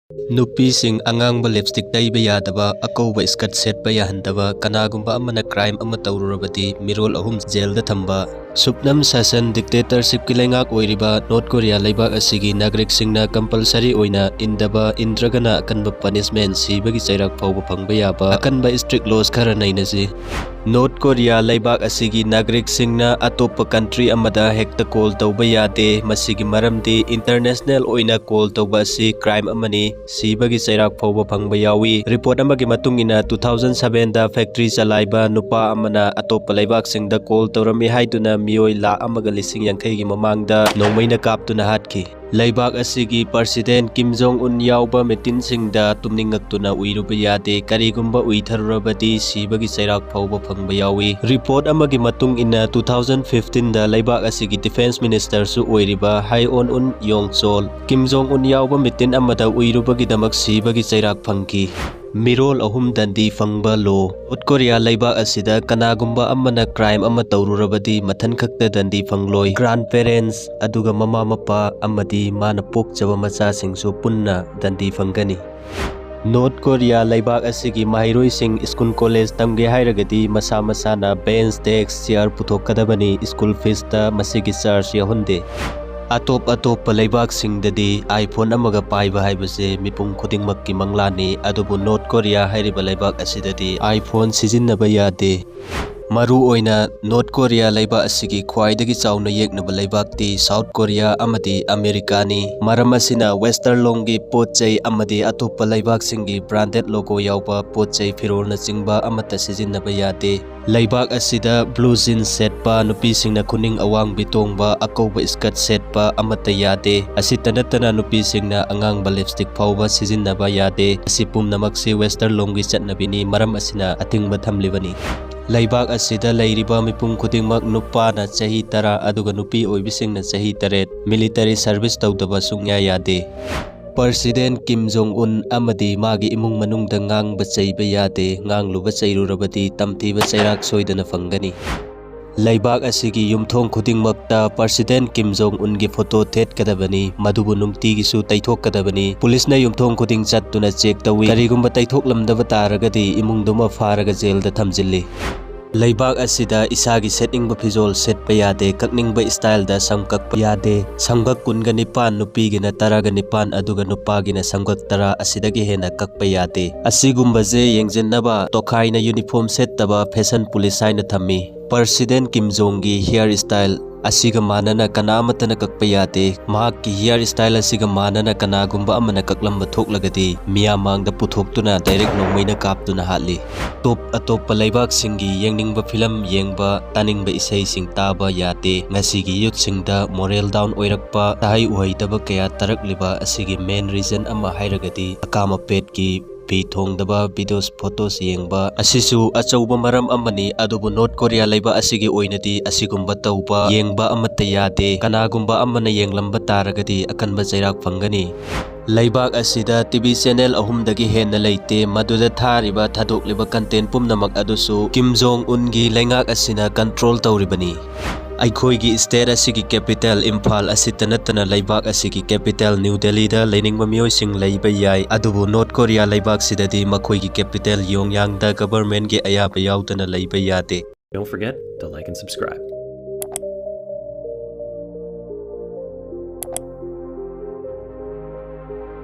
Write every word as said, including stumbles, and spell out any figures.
ꯅꯨꯄꯤꯁꯤꯡ ꯑꯉꯥꯡꯕ ꯂꯤꯞꯁꯇꯤꯛ ꯇꯩꯕ ꯌꯥꯗꯕ, ꯑꯀꯧꯕ ꯁ꯭ꯀꯔꯠ ꯁꯦꯠꯄ ꯌꯥꯍꯟꯗꯕ, ꯀꯅꯥꯒꯨꯝꯕ ꯑꯃꯅ ꯀ꯭ꯔꯥꯏꯝ ꯑꯃ ꯇꯧꯔꯨꯔꯕꯗꯤ ꯃꯤꯔꯣꯜ ꯑꯍꯨꯝ ꯖꯦꯜꯗ ꯊꯝꯕ, ꯁꯨꯞꯅꯝ ꯁꯥꯁꯟ, ꯗꯤꯛꯇꯦꯇꯔꯁꯤꯞꯀꯤ ꯂꯩꯉꯥꯛ ꯑꯣꯏꯔꯤꯕ ꯅꯣꯔꯠ ꯀꯣꯔꯤꯌꯥ ꯂꯩꯕꯥꯛ ꯑꯁꯤꯒꯤ ꯅꯥꯒꯔꯤꯛꯁꯤꯡꯅ ꯀꯝꯄꯜꯁꯔꯤ ꯑꯣꯏꯅ ꯏꯟꯗꯕ, ꯏꯟꯗ꯭ꯔꯒꯅ ꯑꯀꯟꯕ ꯄꯅꯤꯁꯃꯦꯟ, ꯁꯤꯕꯒꯤ ꯆꯩꯔꯥꯛ ꯐꯥꯎꯕ ꯐꯪꯕ ꯌꯥꯕ ꯑꯀꯟꯕ ꯁ꯭ꯇ꯭ꯔꯤꯛ ꯂꯣꯁ ꯈꯔ ꯅꯩꯅꯁꯤ꯫ ꯅꯣꯔꯠ ꯀꯣꯔꯤꯌꯥ ꯂꯩꯕꯥꯛ ꯑꯁꯤꯒꯤ ꯅꯥꯒꯔꯤꯛꯁꯤꯡꯅ ꯑꯇꯣꯞꯄ ꯀꯟꯇ꯭ꯔꯤ ꯑꯃꯗ ꯍꯦꯛꯇ ꯀꯣꯜ ꯇꯧꯕ ꯌꯥꯗꯦ꯫ ꯃꯁꯤꯒꯤ ꯃꯔꯝꯗꯤ ꯏꯟꯇꯔꯅꯦꯁꯅꯦꯜ ꯑꯣꯏꯅ ꯀꯣꯜ ꯇꯧꯕ ꯑꯁꯤ ꯀ꯭ꯔꯥꯏꯝ ꯑꯃꯅꯤ꯫ ꯁꯤꯕꯒꯤ ꯆꯩꯔꯥꯛ ꯐꯥꯎꯕ ꯐꯪꯕ ꯌꯥꯎꯏ꯫ ꯔꯤꯄꯣꯔꯠ ꯑꯃꯒꯤ ꯃꯇꯨꯡ ꯏꯟꯅ, two thousand seven ꯗ ꯐꯦꯛꯇ꯭ꯔꯤ ꯆꯂꯥꯏꯕ ꯅꯨꯄꯥ ꯑꯃꯅ ꯑꯇꯣꯞꯄ ꯂꯩꯕꯥꯛꯁꯤꯡꯗ ꯀꯣꯜ ꯇꯧꯔꯝꯃꯤ ꯍꯥꯏꯗꯨꯅ ꯃꯤꯑꯣꯏ ꯂꯥꯈ ꯑꯃꯒ ꯂꯤꯁꯤꯡ ꯌꯥꯡꯈꯩꯒꯤ ꯃꯃꯥꯡꯗ ꯅꯣꯡꯃꯩꯅ ꯀꯥꯞꯇꯨꯅ ꯍꯥꯠꯈꯤ꯫ ꯂꯩꯕꯥꯛ ꯑꯁꯤꯒꯤ ꯄ꯭ꯔꯁꯤꯗꯦꯟ ꯀꯤꯝ ꯖꯣꯡ ꯎꯟ ꯌꯥꯎꯕ ꯃꯤꯇꯤꯟꯁꯤꯡꯗ ꯇꯨꯝꯅꯤꯡꯉꯛꯇꯨꯅ ꯎꯏꯔꯨꯕ ꯌꯥꯗꯦ꯫ ꯀꯔꯤꯒꯨꯝꯕ ꯎꯏꯊꯔꯨꯔꯕꯗꯤ ꯁꯤꯕꯒꯤ ꯆꯩꯔꯥꯛ ꯐꯥꯎꯕ ꯐꯪꯕ ꯌꯥꯎꯏ꯫ ꯔꯤꯄꯣꯔꯠ ꯑꯃꯒꯤ ꯃꯇꯨꯡ ꯏꯟꯅ, two thousand fifteen ꯗ ꯂꯩꯕꯥꯛ ꯑꯁꯤꯒꯤ ꯗꯤꯐꯦꯟꯁ ꯃꯤꯅꯤꯁꯇꯔꯁꯨ ꯑꯣꯏꯔꯤꯕ ꯍꯥꯏ ꯑꯣꯟ ꯎꯟ ꯌꯣꯡ ꯆꯣꯜ ꯀꯤꯝ ꯖꯣꯡ ꯎꯟ ꯌꯥꯎꯕ ꯃꯤꯇꯤꯟ ꯑꯃꯗ ꯎꯏꯔꯨꯕꯒꯤꯗꯃꯛ ꯁꯤꯕꯒꯤ ꯆꯩꯔꯥꯛ ꯐꯪꯈꯤ꯫ ꯃꯤꯔꯣꯜ ꯑꯍꯨꯝ ꯗꯟꯗꯤ ꯐꯪꯕ ꯂꯣ꯫ ꯅꯣꯔꯠ ꯀꯣꯔꯤꯌꯥ ꯂꯩꯕꯥꯛ ꯑꯁꯤꯗ ꯀꯅꯥꯒꯨꯝꯕ ꯑꯃꯅ ꯀ꯭ꯔꯥꯏꯝ ꯑꯃ ꯇꯧꯔꯨꯔꯕꯗꯤ ꯃꯊꯟ ꯈꯛꯇ ꯗꯟꯗꯤ ꯐꯪꯂꯣꯏ꯫ ꯒ꯭ꯔꯥꯟ ꯄꯦꯔꯦꯟꯁ, ꯑꯗꯨꯒ ꯃꯃꯥ ꯃꯄꯥ ꯑꯃꯗꯤ ꯃꯥꯅ ꯄꯣꯛꯆꯕ ꯃꯆꯥꯁꯤꯡꯁꯨ ꯄꯨꯟꯅ ꯗꯟꯗꯤ ꯐꯪꯒꯅꯤ꯫ ꯅꯣꯔꯠ ꯀꯣꯔꯤꯌꯥ ꯂꯩꯕꯥꯛ ꯑꯁꯤꯒꯤ ꯃꯍꯩꯔꯣꯏꯁꯤꯡ ꯁ꯭ꯀꯨꯜ ꯀꯣꯂꯦꯖ ꯇꯝꯒꯦ ꯍꯥꯏꯔꯒꯗꯤ ꯃꯁꯥ ꯃꯁꯥꯅ ꯕꯦꯟꯆ, ꯗꯦꯁ꯭ꯛ, ꯆꯤꯌꯥꯔ ꯄꯨꯊꯣꯛꯀꯗꯕꯅꯤ꯫ ꯁ꯭ꯀꯨꯜ ꯐꯤꯁꯇ ꯃꯁꯤꯒꯤ ꯆꯥꯔꯖ ꯌꯥꯎꯍꯟꯗꯦ꯫ ꯑꯇꯣꯞ ꯑꯇꯣꯞꯄ ꯂꯩꯕꯥꯛꯁꯤꯡꯗꯗꯤ iPhone ꯑꯃꯒ ꯄꯥꯏꯕ ꯍꯥꯏꯕꯁꯦ ꯃꯤꯄꯨꯝ ꯈꯨꯗꯤꯡꯃꯛꯀꯤ ꯃꯪꯂꯥꯟꯅꯤ, ꯑꯗꯨꯕꯨ ꯅꯣꯔꯠ ꯀꯣꯔꯤꯌꯥ ꯍꯥꯏꯔꯤꯕ ꯂꯩꯕꯥꯛ ꯑꯁꯤꯗꯗꯤ iPhone ꯁꯤꯖꯤꯟꯅꯕ ꯌꯥꯗꯦ꯫ ꯃꯔꯨ ꯑꯣꯏꯅ ꯅꯣꯔꯠ ꯀꯣꯔꯤꯌꯥ ꯂꯩꯕꯥꯛ ꯑꯁꯤꯒꯤ ꯈ꯭ꯋꯥꯏꯗꯒꯤ ꯆꯥꯎꯅ ꯌꯦꯛꯅꯕ ꯂꯩꯕꯥꯛꯇꯤ ꯁꯥꯎꯠ ꯀꯣꯔꯤꯌꯥ ꯑꯃꯗꯤ ꯑꯃꯦꯔꯤꯀꯥꯅꯤ꯫ ꯃꯔꯝ ꯑꯁꯤꯅ ꯋꯦꯁꯇꯔꯟꯂꯣꯝꯒꯤ ꯄꯣꯠ ꯆꯩ ꯑꯃꯗꯤ ꯑꯇꯣꯞꯄ ꯂꯩꯕꯥꯛꯁꯤꯡꯒꯤ ꯕ꯭ꯔꯥꯟꯗꯦꯗ ꯂꯣꯒꯣ ꯌꯥꯎꯕ ꯄꯣꯠ ꯆꯩ, ꯐꯤꯔꯣꯜꯅꯆꯤꯡꯕ ꯑꯃꯠꯇ ꯁꯤꯖꯤꯟꯅꯕ ꯌꯥꯗꯦ꯫ ꯂꯩꯕꯥꯛ ꯑꯁꯤꯗ ꯕ꯭ꯂꯨ ꯖꯤꯟꯁ ꯁꯦꯠꯄ, ꯅꯨꯄꯤꯁꯤꯡꯅ ꯈꯨꯅꯤꯡ ꯑꯋꯥꯡꯕꯤ ꯇꯣꯡꯕ, ꯑꯀꯧꯕ ꯁ꯭ꯀꯔꯠ ꯁꯦꯠꯄ ꯑꯃꯠꯇ ꯌꯥꯗꯦ꯫ ꯑꯁꯤꯇ ꯅꯠꯇꯅ ꯅꯨꯄꯤꯁꯤꯡꯅ ꯑꯉꯥꯡꯕ ꯂꯤꯞꯁꯇꯤꯛ ꯐꯥꯎꯕ ꯁꯤꯖꯤꯟꯅꯕ ꯌꯥꯗꯦ꯫ ꯑꯁꯤ ꯄꯨꯝꯅꯃꯛꯁꯤ ꯋꯦꯁꯇꯔꯟꯂꯣꯝꯒꯤ ꯆꯠꯅꯕꯤꯅꯤ, ꯃꯔꯝ ꯑꯁꯤꯅ ꯑꯊꯤꯡꯕ ꯊꯝꯂꯤꯕꯅꯤ꯫ ꯂꯩꯕꯥꯛ ꯑꯁꯤꯗ ꯂꯩꯔꯤꯕ ꯃꯤꯄꯨꯝ ꯈꯨꯗꯤꯡꯃꯛ, ꯅꯨꯄꯥꯅ ꯆꯍꯤ ꯇꯔꯥ ꯑꯗꯨꯒ ꯅꯨꯄꯤ ꯑꯣꯏꯕꯤꯁꯤꯡꯅ ꯆꯍꯤ ꯇꯔꯦꯠ, ꯃꯤꯂꯤꯇꯔꯤ ꯁꯔꯚꯤꯁ ꯇꯧꯗꯕ ꯁꯨꯡꯌꯥ ꯌꯥꯗꯦ꯫ ꯄ꯭ꯔꯁꯤꯗꯦꯟ ꯀꯤꯝ ꯖꯣꯡ ꯎꯟ ꯑꯃꯗꯤ ꯃꯥꯒꯤ ꯏꯃꯨꯡ ꯃꯅꯨꯡꯗ ꯉꯥꯡꯕ ꯆꯩꯕ ꯌꯥꯗꯦ꯫ ꯉꯥꯡꯂꯨꯕ ꯆꯩꯔꯨꯔꯕꯗꯤ ꯇꯝꯊꯤꯕ ꯆꯩꯔꯥꯛ ꯁꯣꯏꯗꯅ ꯐꯪꯒꯅꯤ꯫ ꯂꯩꯕꯥꯛ ꯑꯁꯤꯒꯤ ꯌꯨꯝꯊꯣꯡ ꯈꯨꯗꯤꯡꯃꯛꯇ ꯄ꯭ꯔꯁꯤꯗꯦꯟ ꯀꯤꯝ ꯖꯣꯡ ꯎꯟꯒꯤ ꯐꯣꯇꯣ ꯊꯦꯠꯀꯗꯕꯅꯤ, ꯃꯗꯨꯕꯨ ꯅꯨꯡꯇꯤꯒꯤꯁꯨ ꯇꯩꯊꯣꯛꯀꯗꯕꯅꯤ꯫ ꯄꯨꯂꯤꯁꯅ ꯌꯨꯝꯊꯣꯡ ꯈꯨꯗꯤꯡ ꯆꯠꯇꯨꯅ ꯆꯦꯛ ꯇꯧꯏ꯫ ꯀꯔꯤꯒꯨꯝꯕ ꯇꯩꯊꯣꯛꯂꯝꯗꯕ ꯇꯥꯔꯒꯗꯤ ꯏꯃꯨꯡꯗꯨꯃ ꯐꯥꯔꯒ ꯖꯦꯜꯗ ꯊꯝꯖꯤꯜꯂꯤ꯫ ꯂꯩꯕꯥꯛ ꯑꯁꯤꯗ ꯏꯁꯥꯒꯤ ꯁꯦꯠꯅꯤꯡꯕ ꯐꯤꯖꯣꯜ ꯁꯦꯠꯄ ꯌꯥꯗꯦ, ꯀꯛꯅꯤꯡꯕ ꯏꯁꯇꯥꯏꯜꯗ ꯁꯝ ꯀꯛꯄ ꯌꯥꯗꯦ꯫ ꯁꯝꯒꯛ ꯀꯨꯟꯒ ꯅꯤꯄꯥꯟ, ꯅꯨꯄꯤꯒꯤꯅ ꯇꯔꯥꯒ ꯅꯤꯄꯥꯟ, ꯑꯗꯨꯒ ꯅꯨꯄꯥꯒꯤꯅ ꯁꯝꯒꯛ ꯇꯔꯥ, ꯑꯁꯤꯗꯒꯤ ꯍꯦꯟꯅ ꯀꯛꯄ ꯌꯥꯗꯦ꯫ ꯑꯁꯤꯒꯨꯝꯕꯁꯦ ꯌꯦꯡꯁꯤꯟꯅꯕ ꯇꯣꯈꯥꯏꯅ ꯌꯨꯅꯤꯐꯣꯔꯝ ꯁꯦꯠꯇꯕ ꯐꯦꯁꯟ ꯄꯨꯂꯤꯁ ꯍꯥꯏꯅ ꯊꯝꯃꯤ꯫ ꯄ꯭ꯔꯁꯤꯗꯦꯟ ꯀꯤꯝ ꯖꯣꯡꯒꯤ ꯍꯤꯌꯔ ꯏꯁꯇꯥꯏꯜ ꯑꯁꯤꯒ ꯃꯥꯟꯅꯅ ꯀꯅꯥ ꯑꯃꯠꯇꯅ ꯀꯛꯄ ꯌꯥꯗꯦ꯫ ꯃꯍꯥꯛꯀꯤ ꯍꯤꯌꯔ ꯏꯁꯇꯥꯏꯜ ꯑꯁꯤꯒ ꯃꯥꯟꯅꯅ ꯀꯅꯥꯒꯨꯝꯕ ꯑꯃꯅ ꯀꯛꯂꯝꯕ ꯊꯣꯛꯂꯒꯗꯤ ꯃꯤꯌꯥꯝ ꯃꯥꯡꯗ ꯄꯨꯊꯣꯛꯇꯨꯅ ꯗꯥꯏꯔꯦꯛ ꯅꯣꯡꯃꯩꯅ ꯀꯥꯞꯇꯨꯅ ꯍꯥꯠꯂꯤ꯫ ꯇꯣꯞ ꯑꯇꯣꯞꯄ ꯂꯩꯕꯥꯛꯁꯤꯡꯒꯤ ꯌꯦꯡꯅꯤꯡꯕ ꯐꯤꯂꯝ ꯌꯦꯡꯕ, ꯇꯥꯅꯤꯡꯕ ꯏꯁꯩꯁꯤꯡ ꯇꯥꯕ ꯌꯥꯗꯦ꯫ ꯉꯁꯤꯒꯤ ꯌꯨꯠꯁꯤꯡꯗ ꯃꯣꯔꯦꯜ ꯗꯥꯎꯟ ꯑꯣꯏꯔꯛꯄ, ꯇꯍꯩ ꯎꯍꯩꯗꯕ ꯀꯌꯥ ꯇꯥꯔꯛꯂꯤꯕ ꯑꯁꯤꯒꯤ ꯃꯦꯟ ꯔꯤꯖꯟ ꯑꯃ ꯍꯥꯏꯔꯒꯗꯤ ꯑꯀꯥꯝ ꯑꯄꯦꯠꯀꯤ ꯐꯤ ꯊꯣꯡꯗꯕ ꯚꯤꯗꯤꯑꯣꯁ, ꯐꯣꯇꯣꯁ ꯌꯦꯡꯕ ꯑꯁꯤꯁꯨ ꯑꯆꯧꯕ ꯃꯔꯝ ꯑꯃꯅꯤ꯫ ꯑꯗꯨꯕꯨ ꯅꯣꯔꯠ ꯀꯣꯔꯤꯌꯥ ꯂꯩꯕꯥꯛ ꯑꯁꯤꯒꯤ ꯑꯣꯏꯅꯗꯤ ꯑꯁꯤꯒꯨꯝꯕ ꯇꯧꯕ, ꯌꯦꯡꯕ ꯑꯃꯠꯇ ꯌꯥꯗꯦ꯫ ꯀꯅꯥꯒꯨꯝꯕ ꯑꯃꯅ ꯌꯦꯡꯂꯝꯕ ꯇꯥꯔꯒꯗꯤ ꯑꯀꯟꯕ ꯆꯩꯔꯥꯛ ꯐꯪꯒꯅꯤ꯫ ꯂꯩꯕꯥꯛ ꯑꯁꯤꯗ ꯇꯤ ꯚꯤ ꯆꯦꯅꯦꯜ ꯑꯍꯨꯝꯗꯒꯤ ꯍꯦꯟꯅ ꯂꯩꯇꯦ꯫ ꯃꯗꯨꯗ ꯊꯥꯔꯤꯕ, ꯊꯥꯗꯣꯛꯂꯤꯕ ꯀꯟꯇꯦꯟ ꯄꯨꯝꯅꯃꯛ ꯑꯗꯨꯁꯨ ꯀꯤꯝ ꯖꯣꯡ ꯎꯟꯒꯤ ꯂꯩꯉꯥꯛ ꯑꯁꯤꯅ ꯀꯟꯇ꯭ꯔꯣꯜ ꯇꯧꯔꯤꯕꯅꯤ꯫ ꯑꯩꯈꯣꯏꯒꯤ ꯁ꯭ꯇꯦꯠ ꯑꯁꯤꯒꯤ ꯀꯦꯄꯤꯇꯦꯜ ꯏꯝꯐꯥꯜ ꯑꯁꯤꯇ ꯅꯠꯇꯅ ꯂꯩꯕꯥꯛ ꯑꯁꯤꯒꯤ ꯀꯦꯄꯤꯇꯦꯜ ꯅ꯭ꯌꯨ ꯗꯦꯜꯂꯤꯗ ꯂꯩꯅꯤꯡꯕ ꯃꯤꯑꯣꯏꯁꯤꯡ ꯂꯩꯕ ꯌꯥꯏ, ꯑꯗꯨꯕꯨ ꯅꯣꯔꯠ ꯀꯣꯔꯤꯌꯥ ꯂꯩꯕꯥꯛꯁꯤꯗꯗꯤ ꯃꯈꯣꯏꯒꯤ ꯀꯦꯄꯤꯇꯦꯜ ꯌꯣꯡꯌꯥꯡꯗ ꯒꯕꯔꯃꯦꯟꯒꯤ ꯑꯌꯥꯕ ꯌꯥꯎꯗꯅ ꯂꯩꯕ ꯌꯥꯗꯦ꯫ Don't forget to like and subscribe.